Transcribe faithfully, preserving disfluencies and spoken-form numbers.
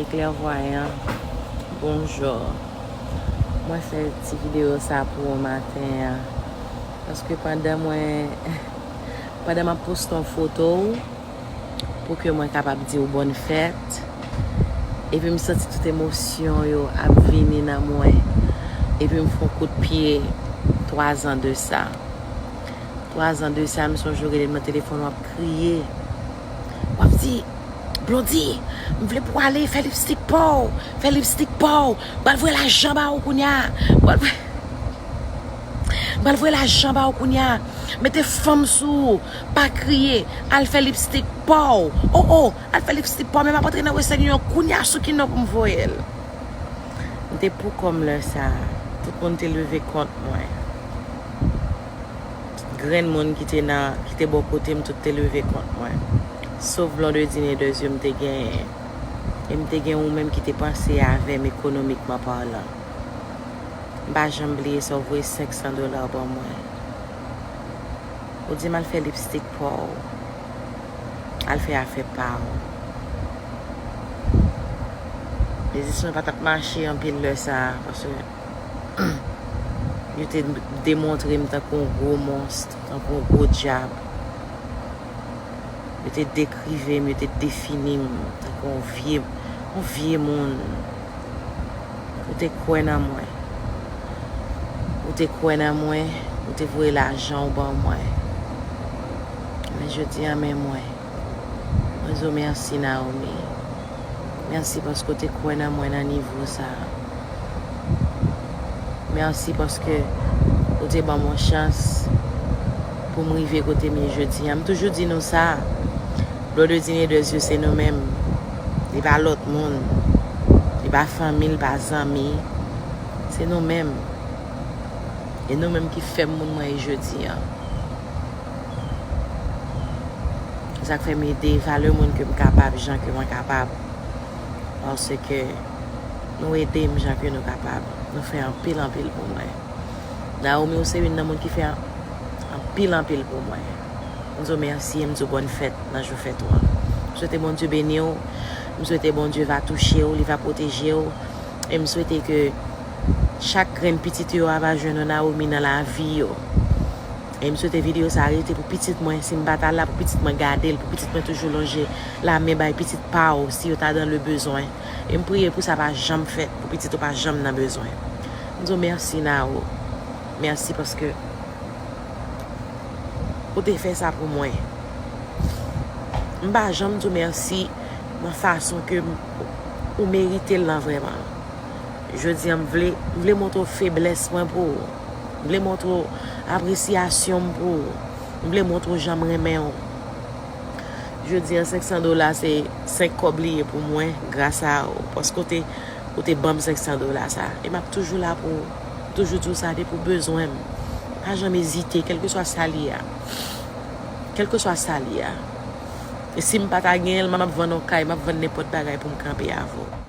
Klèvwayan, bonjou. Mwen fè ti videyo sa pou ou maten an. Paske pandan mwen, pandan m ap poste yon foto w, pou ke mwen kapab di w bòn fèt. Epi m santi tout emosyon yo ap vini nan mwen. Epi m fè yon kout pye twa zan de sa. Twa zan de sa, m sonje w rele m nan telefòn, w ap kriye. W ap di, Blondy, m vle pou w ale fè lipstik pa w, fè lipstik pa w. M pral voye lajan ba ou kounye a. M pral voye, m pral voye lajan ba ou kounye a. Mete fanm sou ou, pa kriye. Al fè lipstik pa w. O, o, al fè lipstik pa w, men m ap antre nan Western Union kounye a, sou ki non pou m voye l? M te pou kò m lè sa a. Tout moun te leve kont mwen. Tout grenn moun ki te nan, ki te bò kote m, tout te leve kont mwen. Sof Blondedy Neders yo m te genyen. E m te gen ou menm ki te panse avè m ekonomikman palan. M pa janm bliye sa w voye senk san dola ban mwen. Ou di m al fè lipstik pa w. Al fè afè pa w. Biznis mwen pa t ap mache anpil lè sa a, paske yo te demontre m tankou yon gwo mons, tankou yon gwo dyab. Yo te dekrive m, yo te defini m tankou yon vye, yon vye moun. Ou te kwè nan mwen. Ou te kwè nan mwen, ou te voye lajan w ban mwen. Men jodi a, men mwen. Mwen di w mèsi, Naomi. Mèsi paske w te kwè nan mwen nan nivo sa a. Mèsi paske ou te ban m yon chans pou m rive kote m ye jodi a. M toujou di nou sa, Blondedy Neders yo se nou menm. Li pa lòt moun. Li pa fanmi, li pa zanmi. Se nou menm. E nou menm ki fè m moun mwen ye jodi a. Se sa k fè m ede valè moun ke m kapab, jan ke mwen kapab. Paske nou ede m jan ke nou kapab. Nou fè anpil, anpil pou mwen. Naomi, ou se youn nan moun ki fè an-, anpil, anpil pou mwen. M di w mèsi e m di w bòn fèt nan jou fèt ou an. M swete Bondye beni w. M swete Bondye va touche w, li va pwoteje w. E m swete ke chak grenn pitit yo ava jwenn yon Naomi nan lavi yo. E m swete videyo sa a rete pou pitit mwen. Si m pa ta la, pou pitit mwen gade l, pou pitit mwen toujou lonje lamen bay pitit pa w si yo ta dans le besoin. E m priye pou sa pa janm fèt, pou pitit ou pa janm nan bezwen. M di w mèsi, Nao. Mèsi paske ou te fè sa pou mwen. M pa janm di w mèsi nan fason ke m, ou merite l lan vrèman. Jodi a, m vle, m vle montre w feblès mwen pou ou. M vle montre w apresyasyon m pou ou. M vle montre w jan m renmen w. Jodi a, senk san dola se senk kòb li ye pou mwen, gras a ou, paske w te, ou te ban m senk san dola sa. E m ap toujou la pou ou. M toujou di w sa, depi w bezwen m, pa janm ezite, kèlkeswa sa l ye a. Kèlkeswa sa l ye a. E si m pa ta genyen l, m ap vann yon kay, m ap vann nenpòt bagay pou m kanpe avè w.